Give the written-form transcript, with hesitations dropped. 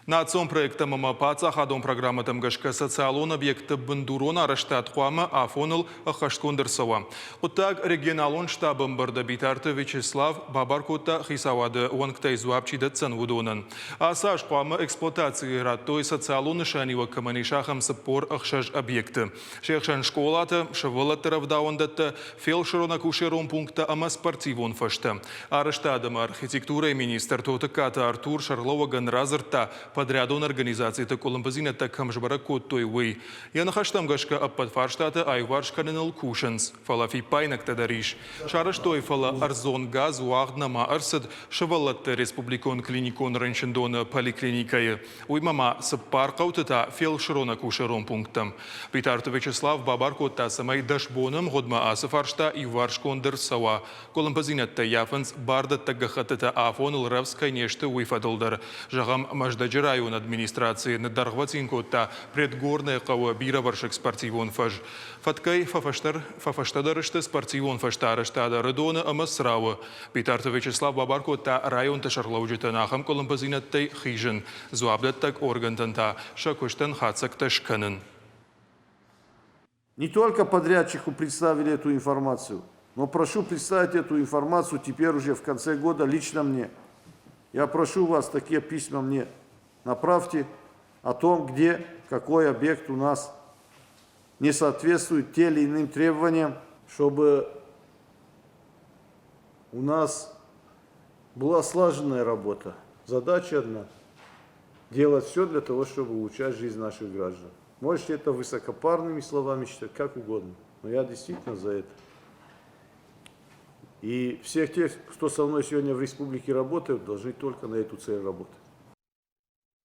Национ проекттӕм ӕмӕ паддзахадон программӕтӕм гӕсгӕ социалон объектты бындурон арӕзтад хъуамӕ афоныл ӕххӕстгонд ӕрцӕуа. Хъуыддаг регионалон штабы ӕмбырды Битарты Вячеслав бабар кодта хицауады уӕнгтӕй дзуапп чи дӕтдзӕн, уыдонӕн. Ацы аз хъуамӕ эксплуатацийы радтой социалон нысаниуӕг кӕмӕн ис, ахӕм 46 объекты. Се хсӕн скъолатӕ, сывӕллӕтты рӕвдауӕндӕттӕ, фелсырон-акушерон пункттӕ ӕмӕ спортивон фӕзтӕ. Арӕзтад ӕмӕ архитектурӕйы министр Тотыккаты Артур сӕргълӕууӕгӕн радзырдта, подрядон организациты къуылымпыдзинӕдтӕ кӕм сбӕрӕг кодтой, уый. Йӕ ныхӕстӕм гӕсгӕ ӕппӕт фарстатӕ аиуварс кӕныныл кусынц, фӕлӕ фиппаинӕгтӕ дӕр ис. Сарӕзтой, фӕлӕ ӕрдзон газ уагъд нӕма ӕрцыд сывӕллӕтты республикон клиникон рынчындоны поликлиникӕйы. Уыимӕ ма цыппар хъӕуты та фелсырон-акушерон пункттӕм. Битарты Вячеслав бабар кодта, цӕмӕй 10 боны ӕмгъуыдмӕ ацы фарста иуварсгонд ӕрцӕуа. Къуылымпыдзинӕдтӕ ййафынц бардӕттӕг гӕххӕттытӕ афоныл рӕвдз кӕй не сты, уый фӕдыл дӕр. Зӕгъӕм, Мӕздӕджы районы администраци ныддӕргъвӕтин кодта Предгорное хъӕуы бирӕвӕрсыг спортивон фӕз. Фӕткӕй фӕфӕстӕдӕр сты спортивон фӕзтӕ арӕзтад Ӕрыдоны ӕмӕ Црауы. Битарты Вячеслав бабар кодта районты сӕргълӕуджытӕн ахӕм къуылымпыдзинӕдтӕй хизын, дзуапдӕттӕг органтӕн та сӕ куыстӕн хатдзӕгтӕ скӕнын. Не только подрядчику представили эту информацию, но прошу представить эту информацию теперь уже в конце года лично мне. Я прошу вас такие письма мне направьте о том, где какой объект у нас не соответствует тем или иным требованиям, чтобы у нас была слаженная работа. Задача одна – делать все для того, чтобы улучшать жизнь наших граждан. Можете это высокопарными словами считать, как угодно, но я действительно за это. И всех тех, кто со мной сегодня в республике работает, должны только на эту цель работать.